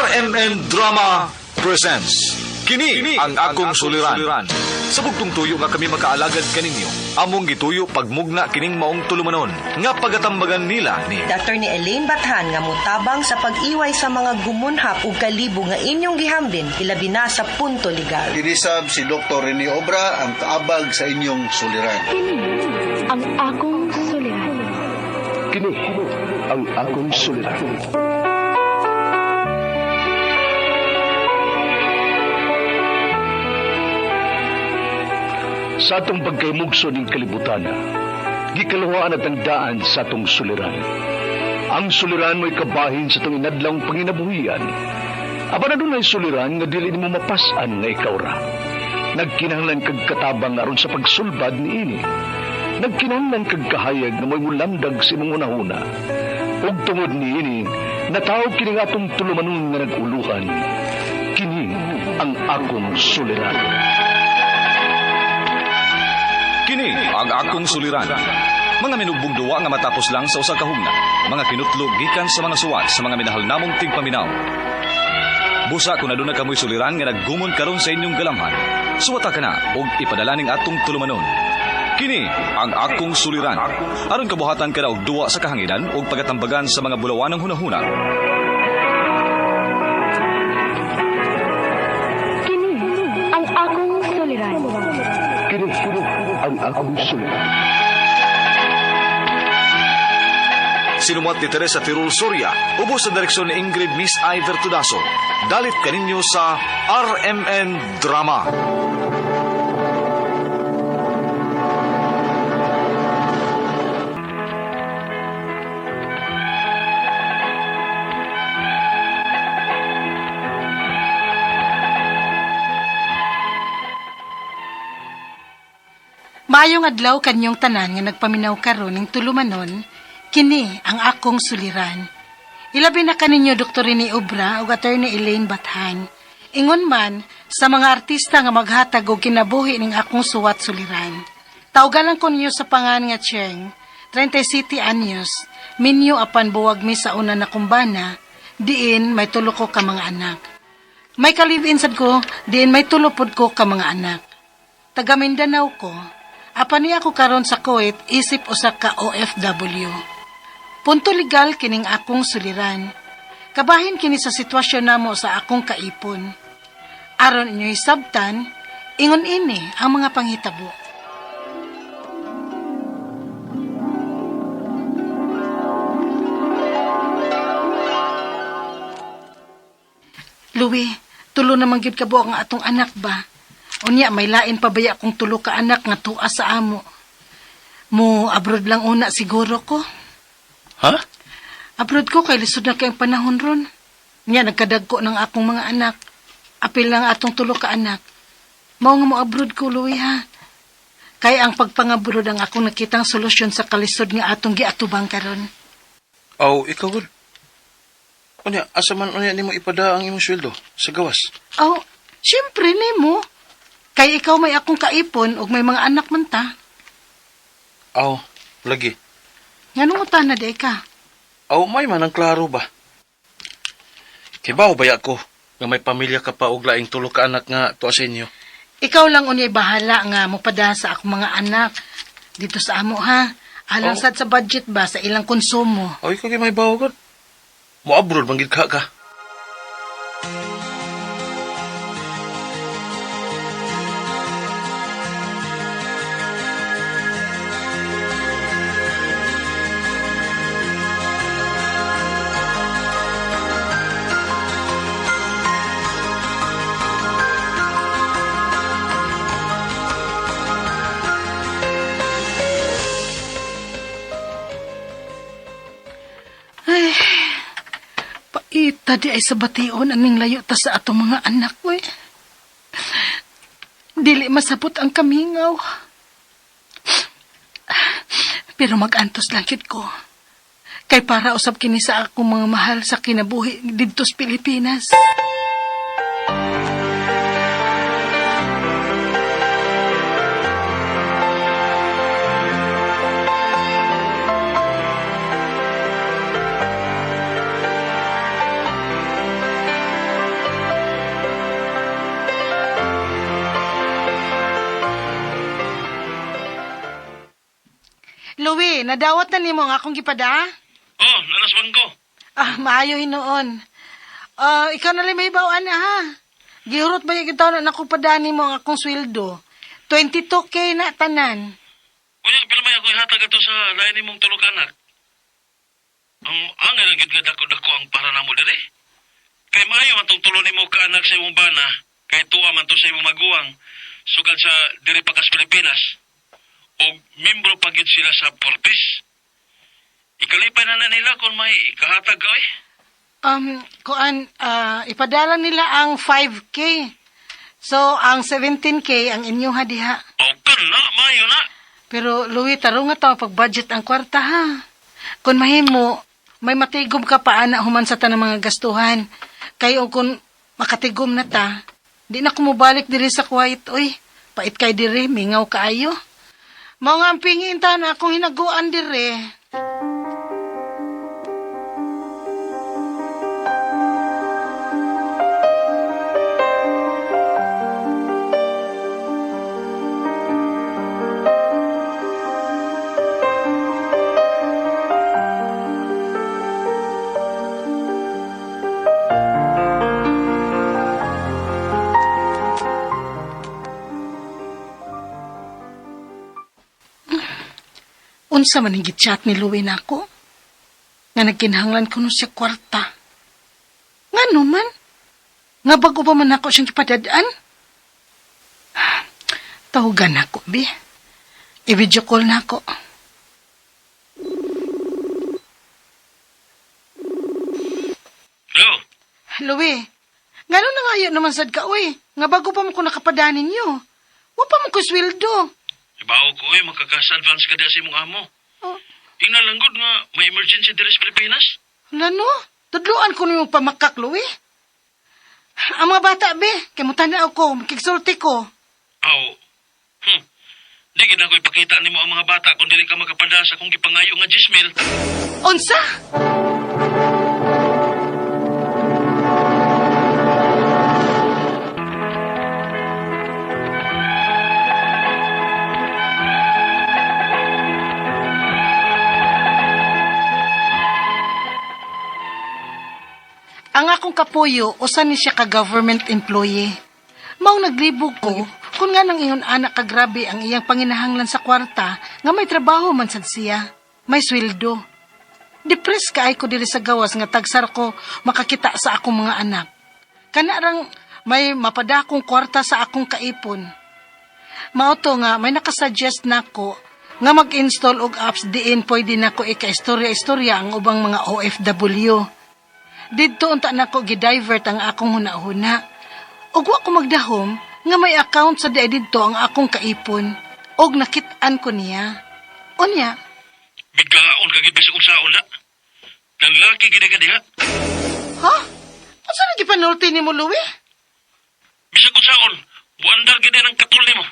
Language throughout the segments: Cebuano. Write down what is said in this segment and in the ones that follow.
RMN Drama presents Kini ang akong suliran. Sa bugtong tuyo nga kami makaalagad kaninyo, among gituyo pagmugna kining maong tulumanon nga pagatambagan nila ni Attorney Elaine Bathan nga motabang sa pag-iway sa mga gumunhap ug kalibo nga inyong gihambin ilabi na sa punto legal. Dinisab si Dr. Rene Obra ang kaabag sa inyong suliran. Kini ang akong suliran. Kini ang akong suliran. Sa atong pagkaymugso ning kalibutan, gikaluhaan at ang daan sa atong suliran. Ang suliran mo'y kabahin sa atong inadlawng panginabuhian. Apan adunay suliran nga dili nimo mapas-an nga ikaw ra. Nagkinahanglan kag katabang aron sa pagsulbad niini. Nagkinahanglan kag kahayag nga mo'y mulamdag sa imong hunahuna. Ug tungod niini, natawag kini nga atong tulumanon nga nag-uluhan. Kini ang akong suliran. Kini ang akong suliran. Mga minugbong duwa nga matapos lang sa usa ka hugna. Mga kinutlo gikan sa mga suwat sa mga minahal namong tigpaminaw. Busa kung aduna kamoy suliran nga naggumon karon sa inyong galamhan. Suwata ka na og ipadala ning atong tulumanon. Kini ang akong suliran. Aron kabuhatan ka na og duwa sa kahanginan ug pagatambagan sa mga bulawanang hunahuna. Kini ang akong suliran. Kini ang akong suliran. Sinumat ni Teresa Tirul Soria, ubos sa direksyon ni Ingrid Miss Iver Tudaso. Dalit kaninyo sa RMN Drama. Maayong adlaw kanyong tanan nga nagpaminaw karon ning tulumanon, kini ang akong suliran. Ilabi na kaninyo Dr. Rene Obra ug Attorney Elaine Bathan. Ingon man sa mga artista nga maghatag og kinabuhi ning akong suwat suliran. Tawgalan ko ninyo sa pangan nga Cheng, 37 anyos, minyo apan buwag mi sa una na kumbana, diin may tulo ko ka mga anak. May kalivin sad ko, diin may tulo pod ko ka mga anak. Taga Mindanao ko. Apan niya ako karon sa Kuwait isip usa ka OFW. Punto legal kining akong suliran. Kabahin kini sa sitwasyon namo sa akong kaipon. Aron inyo hisabtan, ingon ini ang mga panghitabo. Louie, tulo naman gyud ka buok ang atong anak ba? Unya may lain pa baya kung tulo ka anak nga tuwa sa amo. Mo abroad lang una siguro ko. Ha? Abroad ko kay lisod na kay ang panahon ron. Nya nagkadagko ng akong mga anak. Apil lang atong tulo ka anak. Mao nga mo abroad ko, Louie, ha. Kay ang pagpangabrod ang akong nakitang solusyon sa kalisod nga atong giatubang karon. Aw, ikaw gud. Unya, asa man unya nimo ipada ang imong sweldo sa gawas? Oh, syempre nimo. Kay ikaw may akong kaipon ug may mga anak man ta. Aw, lagi. Nganong utana di ka? Aw, may man ang klaro ba? Kay bawo baya ko nga may pamilya ka pa og laing tulo ka anak nga tuwa sa inyo. Ikaw lang unya'y bahala nga mopada sa akong mga anak dito sa amo ha. Alang Oh. sad sa budget ba sa ilang konsumo. Aw, ikaw kay may bawo gud. Mo abroad man gid ka ka. Ay, paita di ay sa bation aning layo ta sa atong mga anak we. Dili masabot ang kamingaw. Pero mag-antos lang yun ko. Kay para usab kini sa akong mga mahal sa kinabuhi didto sa Pilipinas. Nadawat na nimo ang akong gipada? Oh, nanas bangko. Ah, maayo hinuon. Ah, ikaw na lang may bawaan na ha. Gihurot ba yung taon na ako padaan nimo ang akong sweldo? 22K na tanan. Unya, pero may ako ihatag ato sa lain nimong tulo ka anak. Ang angay lang gyud nga dako-dako ang para namo diri. Kay maayo man tong tulo nimo ka anak sa imong bana, kay tuwa man to sa imong maguwang, sugad sa diri pa kas Pilipinas. Og membro pa gyud sila sa Purpose. Ikalipay na na nila kung may ikahatag ka eh. Kuan, ipadala nila ang 5K. So, ang 17K ang inyong hadiha. O kan na, maayo na. Pero, Louie, tarong nga tao pag-budget ang kwarta, ha? Kung mahimo, may matigom ka pa ana human sa tanang mga gastuhan. Kay o kung makatigom na ta, di na kumubalik diri sa Kuwait, oy. Pait kay diri, mingaw kaayo. Mao nga ang pingin ta na akong hinaguan diri. Unsa man ang gitchat ni Louie nako? Nga nagkinahanglan ko no siya kwarta. Nga man? Nga bago pa man ako siyang gipadadaan? Tawagan ako, bi. I-video call na ako. Hello. Louie, ngano na ngayon naman sad ka, uy? Nga bago pa mo ko nakapadanin niyo. Wa pa mo ko sweldo. Ibaw ko eh, magkakas-advance ka diya sa imong amo. Oh. Tingnan lang gud nga may emergency diri sa Pilipinas. Hala no, tudluan ko niyong pamakak, Louie. Ang mga bata, be, kay mo tanaw ko, makigsulti ko. Aw. Di gid ako ipakita nimo ang mga bata kung dili ka makapada sa akong gipangayo nga 10,000. Unsa? Ang akong kapuyo, usa ni siya ka government employee. Mao naglibog ko, kung nga nang ingon anak ka grabe ang iyang panginahanglan sa kwarta, nga may trabaho man sad siya, may sweldo. Depressed kaay ko diri sa gawas nga tagsar ko makakita sa akong mga anak. Kana rang may mapadakong kwarta sa akong kaipon. Mao to nga may nakasuggest nako nga mag-install og apps diin pwede nako ika-istorya-istorya ang ubang mga OFW. Didto unta nako gidivert ang akong huna-huna. Ug wa ko magdahom nga may account sa diay didto ang akong kaipon og nakit-an ko niya. Unya, Bigkaon ka gid bisag unsaon na. Nanlaki gid ka diha. ha? Unsa na gipanulti nimo, Louie? Bisag unsaon, buandar gid ang katul nimo.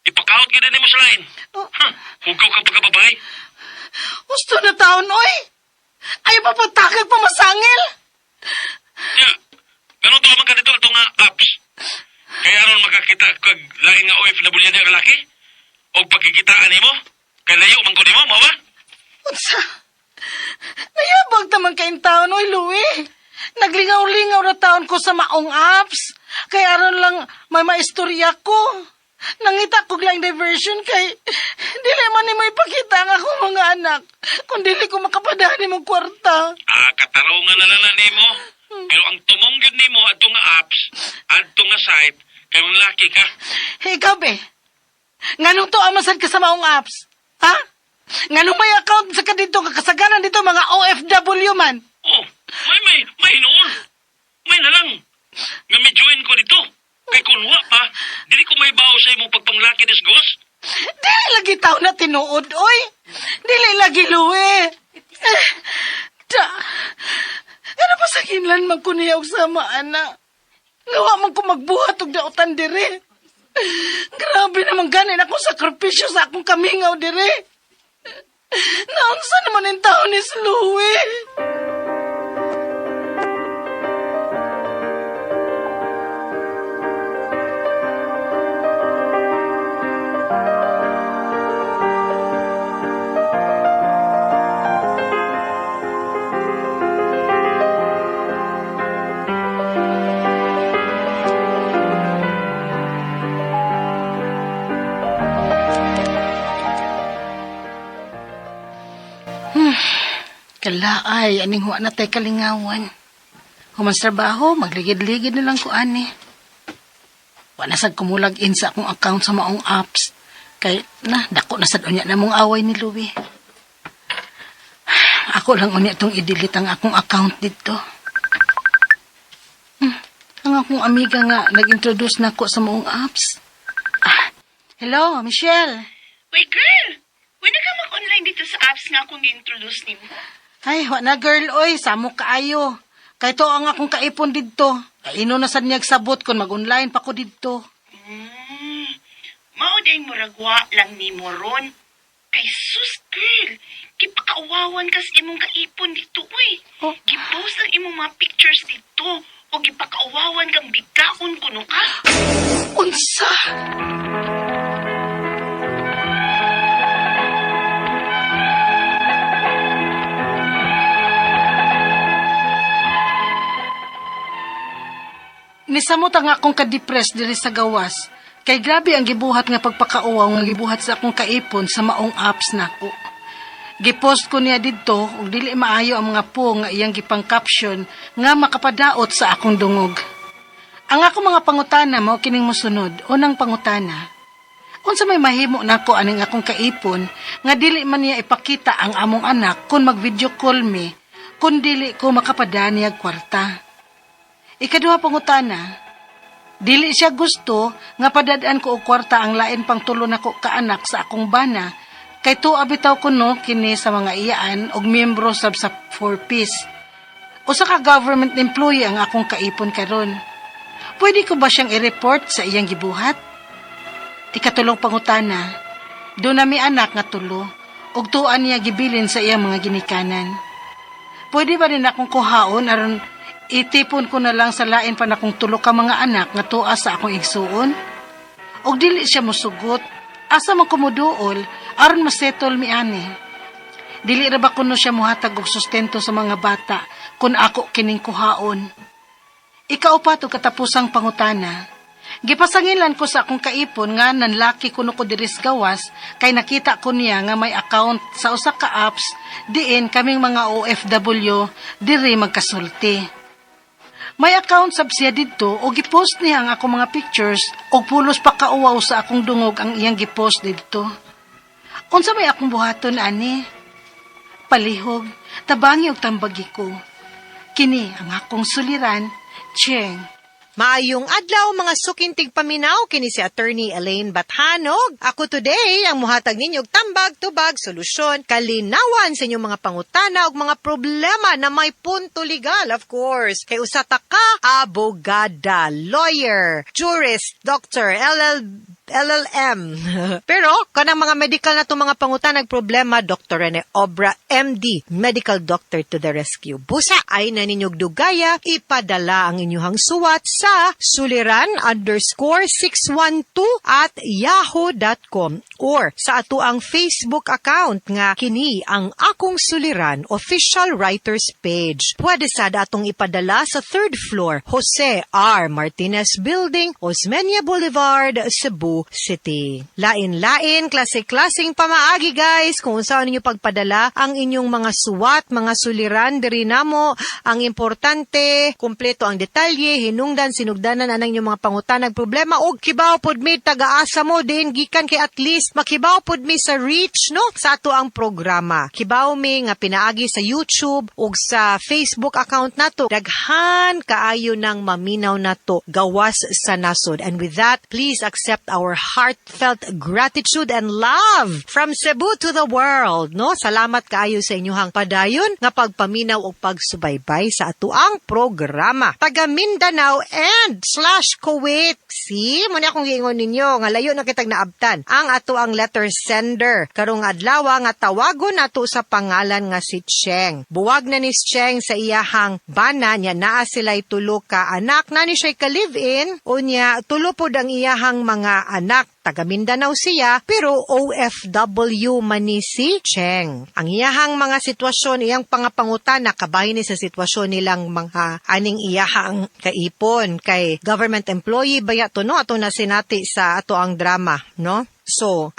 Ipakaot gid nimo sa lain. Oh. Ha, hugaw ka pagkababae. Gusto na taon, oy! Ayaw pa pagtakag pamasangil! Nya, ganun to man ka dito ato nga apps. Kaya aron makakita kag lain nga OFW niya kalaki? Og pagkikitaan nimo? Kay layo man ko nimo, mao ba? Unsa? Nayabag taman kayong taon, oy, Louie. Naglingaw-lingaw na taon ko sa maong apps. Kaya aron lang may maistorya ko. Nangita ko lang diversion kay dili man nimo ipakita ang akong mga anak kung dili ko makapadahan nimong kwarta. Ah, katarungan na lang na nimo. Pero ang tumong gyud nimo adto nga apps, adto nga site, kay laki ka. Hey, ikaw, be. Nganong to amasan ka sa maong apps? Ha? Nganong may account sa ka dito, kakasaganan dito, mga OFW man? Oh, may may may noon. May na lang. Nga may join ko dito. Kay kun wa pa, dili ko may bawo sa imong pagpanglaki des gos. Dili lagi tao na tinuod, oy. Dili lagi luwi. Eh, da. Ano pa sa kinlan man ko niya og sama, ana? Ngawa man ko magbuhat og daotan dire. Grabe naman ganin ako sakripisyo sa akong kamingaw dire. Naunsa naman ang tao ni Louie? Kalaay, aning huwa na tay kalingawan. Human sa trabaho, magligid-ligid na lang ko ani. Wa na sad kumulag in sa akong account sa maong apps. Kay, na, dako na sad unya na mong away ni Louie. Ako lang unya tong i-delete ang akong account dito. Ang akong amiga nga nag-introduce na ko sa maong apps. Ah, hello, Michelle. Wait, girl! Pwede ka mag-online dito sa apps nga akong gi-introduce nimo. Ay, wa na girl, oy, samo kaayo. Kay to ang akong kaipon didto. Ay, ino na sad niyag sabot kung mag-online pa ko didto. Mao day muragwa lang nimo ron. Kay sus, girl, gipakauwawan kas imong kaipon dito, uy. Oh. Gipost ang imong mga pictures dito o gipakauwawan kang bigaon kuno ka. Unsa? Nisamot ang akong kadepress diri sa gawas. Kay grabe ang gibuhat nga pagpakauwaw nga gibuhat sa akong kaipon sa maong apps nako. Gipost ko niya didto ug dili maayo ang mga po nga iyang gipang-caption nga makapadaot sa akong dungog. Ang ako mga pangutana mao kining mosunod. Unang pangutana. Unsa may mahimo nako aning akong kaipon nga dili man niya ipakita ang among anak kung mag-video call mi kun dili ko makapadani og kwarta. Ikaduha pangutana. Dili siya gusto nga padad-an ko og kwarta ang lain pang tulo nako ka anak sa akong bana kay tuwa bitaw kuno kini sa mga iyaan og miyembro sab sa 4 Piece. Usa ka government employee ang akong kaipon karon. Pwede ko ba siyang i-report sa iyang gibuhat? Ikatulong pangutana, duna mi anak nga tulo, ug tuan niya gibilin sa iyang mga ginikanan. Pwede ba rin akong kuhaon aron itipon ko na lang sa lain pa nakong tulo ka mga anak nga tuwa sa akong igsuon? Og dili siya mosugot, asa man ko moduol aron masettle mi ani. Dili ra ba kuno siya mohatag og sustento sa mga bata kung ako kining kuhaon? Ikaupat ug katapusang pangutana. Gipasangilan ko sa akong kaipon nga nanlaki kuno ko diri sa gawas kay nakita ko niya nga may account sa usa ka apps diin kaming mga OFW diri magkasulti. May account sab siya didto o gipost niya ang akong mga pictures og pulos pa kauwaw sa akong dungog ang iyang gipost didto. Unsa may akong buhaton ani? Palihog, tabangi og tambagi ko. Kini ang akong suliran, Cheng. Maayong adlaw mga suking tigpaminaw, kini si Attorney Elaine Bathanog. Ako today ang muhatag ninyo og tambag, tubag, solusyon, kalinawan sa inyong mga pangutana ug mga problema na may punto legal, of course. Kay usa ta ka abogada, lawyer, jurist, doctor, LL LLM. Pero kanang mga medical na itong mga pangutana problema, Dr. Rene Obra, MD, Medical Doctor to the rescue. Busa ay na ninyog dugaya, ipadala ang inyong suwat sa suliran_612@yahoo.com or sa ato ang Facebook account nga kini ang Akong Suliran Official Writers Page. Pwede sad atong ipadala sa third floor, Jose R. Martinez Building, Osmeña Boulevard, Cebu City. Lain-lain, klase-klaseng pamaagi, guys, kung saan ninyo pagpadala ang inyong mga suwat, mga suliran diri namo. Ang importante, kumpleto ang detalye, hinungdan, sinugdanan anang inyong mga pangutanag problema og kibaw pod mi taga-asa mo din gikan kay at least makibaw pod mi sa reach, no, sa ato ang programa. Kibaw mi nga pinaagi sa YouTube ug sa Facebook account nato. Daghan kaayo nang maminaw nato gawas sa nasod. And with that, please accept our heartfelt gratitude and love from Cebu to the world, no? Salamat kaayo sa inyuhang padayon nga pagpaminaw ug pagsubaybay sa atuang programa. Taga Mindanao and slash Kuwait. See, mao na akong giingon ninyo nga layo na kitag naabtan ang ato ang letter sender karong adlaw nga tawagon nato sa pangalan nga si Cheng. Buwag na ni Cheng sa iyahang bana niya, naa sila'y tulo ka anak na ni siya ka live-in, unya tulo pod ang iyahang mga anak. Taga Mindanao siya pero OFW man ni si Cheng. Ang iyahang mga sitwasyon, iyang pangapangutana kabahin ni sa sitwasyon nilang mga aning iyahang kaipon kay government employee baya to, no, ato na sinati sa ato ang drama, no? So,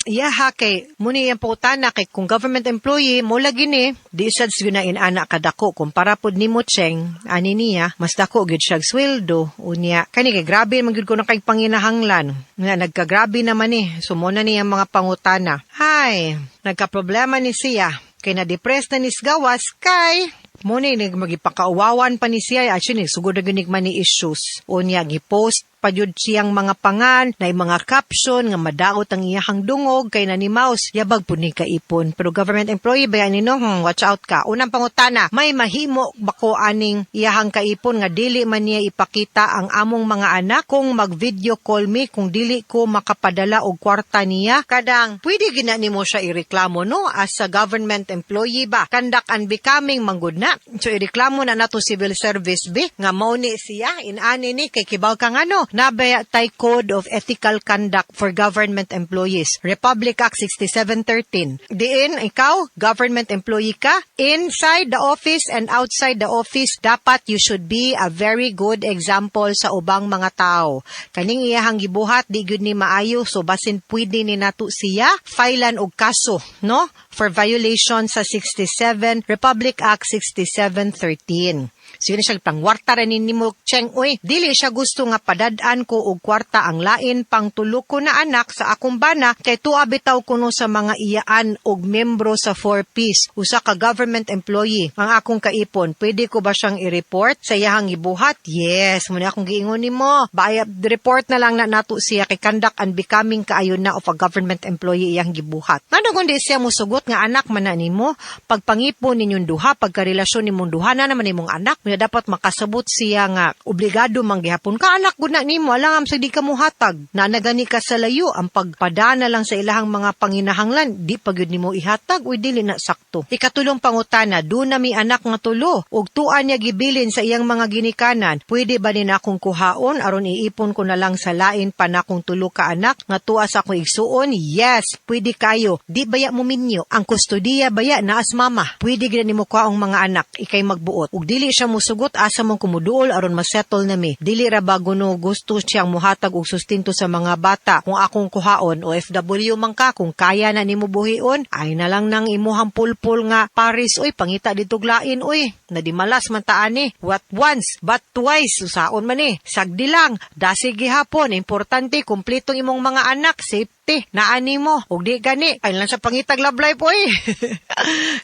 yeah ha, kay muni iyang pangutana kay kung government employee mo lagi ni di sad gyud na inana kadako kumpara pod nimo, Cheng. Ani niya, mas dako gyud siya sweldo. Unya kani kay grabe man gyud ko na kay panginahanglan nga nagkagrabe naman ni. So mo na niya mga pangutana. Hay, nagka-problema ni siya kay na-depress na ni gawas kay mo ni magipakauwawan pa ni siya. Actually, sugod na gyud money issues. Unya gi-post pa jud siyang mga pangan na mga caption nga madaot ang iyahang dungog kay nanimaus yabag pud ni kaipon, pero government employee ba ni, no? Watch out ka. Unang pangutana, may mahimo ba ko aning iyahang kaipon nga dili man niya ipakita ang among mga anak kung mag video call me kung dili ko makapadala og kwarta niya? Kadang pwede gina nimo siya ireklamo, no, as a government employee ba, conduct unbecoming manggod na. So ireklamo na nato civil service bi nga mao ni siya inani ni kay kibaw ka ngano nabaya tay Code of Ethical Conduct for Government Employees, Republic Act 6713, diin ikaw government employee ka, inside the office and outside the office dapat you should be a very good example sa ubang mga tao. Kaning iyahang gibuhat, di gyud ni maayo. So basin pwede ni nato siya filean og kaso, no, for violation sa 67 Republic Act 6713. So yun siya, pangwarta ra ni nimo, Cheng, uy. Dili siya gusto nga padad-an ko og kwarta ang lain pang tulo ko na anak sa akong bana kay tuwa bitaw kuno sa mga iyaan og membro sa 4 Piece. Usa ka government employee ang akong kaipon. Pwede ko ba siyang i-report sa iyahang gibuhat? Yes, mo na akong giingon nimo. Baya report na lang na nato siya kay conduct unbecoming kaayo na of a government employee iyang gibuhat. Ngano kung di siya musugot nga anak man na nimo, pagpangipon ninyong duha, pagkarelasyon nimong duha na naman nimong anak, nga dapat makasabot siya nga obligado man gihapon ka, anak gud na nimo, alangan sa di ka muhatag. Na nagani ka sa layo, ang pagpadana lang sa ilahang mga panginahanglan, di pa gyud nimo ihatag, uy, dili na sakto. Ikatulong pangutana, duna mi anak nga tulo, ug tuan niya gibilin sa iyang mga ginikanan. Pwede ba ni akong kuhaon aron iipon ko na lang sa lain pa nakong tulo ka anak nga tuwa sa akong igsuon? Yes, pwede kayo. Di baya mo minyo. Ang kustodiya baya naas mama. Pwede gid nimo kuhaong mga anak, ikay magbuot. Ug dili siya musugot, asa mong kumuduol aron masettle na mi? Dili ra ba guno gusto siyang muhatag og sustento sa mga bata kung akong kuhaon? OFW man ka, kung kaya na nimo buhion, ay na lang nang imuhang pulpul nga Paris, oy, pangita dito lain, oy. Nadimalas man ta ani. What once, but twice, usaon man eh. Sagdi lang, dasig gihapon, importante kumpletong imong mga anak, safety, naani mo. Ug di gani, ay lang sa pangitag love life, oy.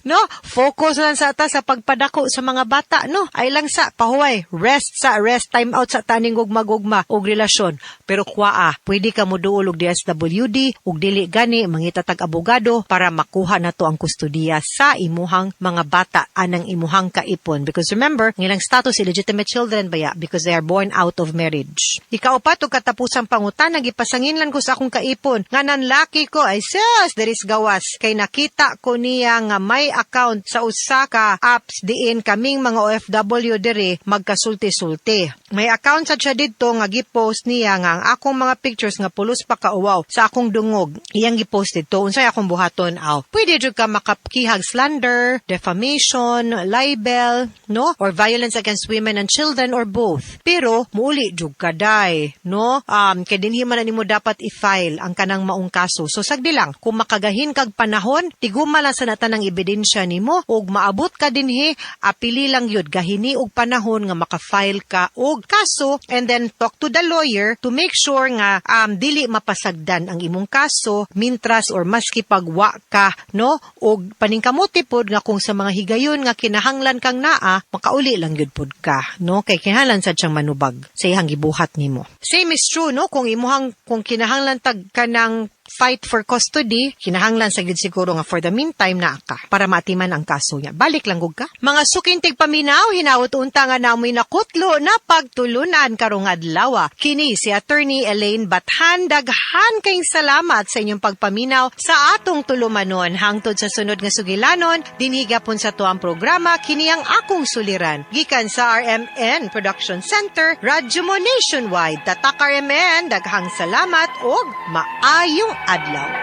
No, focus lang sa ta sa pagpadako sa mga bata, no. Ay lang sa pahuway, rest sa rest, time out sa taning gugma-gugma og relasyon. Pero kwaa, pwede ka mo duol og DSWD ug dili gani mangita tag abogado para makuha na to ang kustodiya sa imuhang mga bata anang imuhang kaipon, because remember, ang ilang status, illegitimate children baya because they are born out of marriage. Ikaupat ug katapusang pangutana, gipasanginlan ko sa akong kaipon nga nanlaki ko, ay sus, there is gawas kay nakita ko niya nga may account sa usa ka apps diin kaming mga OFW diri magkasulti-sulti. May account sa siya didto nga gipost niya nga ang akong mga pictures nga pulos pa kauwaw sa akong dungog. Iyang gipost didto. Unsay akong buhaton aw? Pwede jud ka makakihag slander, defamation, libel, no? Or violence against women and children or both. Pero muuli jud ka day, no? Kay dinhi man na nimo dapat i-file ang kanang maong kaso. So sagdi lang, kung makagahin kag panahon, tiguma lang sa natanang ebidensya nimo ug maabot ka dinhi, apili lang yun gahini og panahon nga maka-file ka og kaso and then talk to the lawyer to make sure nga dili mapasagdan ang imong kaso mintras or maski pagwa ka, no, og paningkamuti pod nga kung sa mga higayon nga kinahanglan kang naa, makauli lang gyud pod ka, no, kay kinahanglan sad siyang manubag sa iyang gibuhat nimo. Same is true, no, kung imuhang kung kinahanglan tag kanang fight for custody, kinahanglan sa gid siguro nga for the meantime naa ka para maatiman ang kaso niya. Balik lang gug ka. Mga suking tigpaminaw, hinawot unta nga namoy nakutlo na pagtulunan karong adlaw. Kini si Attorney Elaine Bathan. Daghan kayong salamat sa inyong pagpaminaw sa atong tulumanon. Hangtod sa sunod nga sugilanon, dinhi gapon sa tuang programa, kini ang akong suliran. Gikan sa RMN Production Center, Radyo Mo Nationwide. Tatak RMN, daghang salamat og maayong adlaw.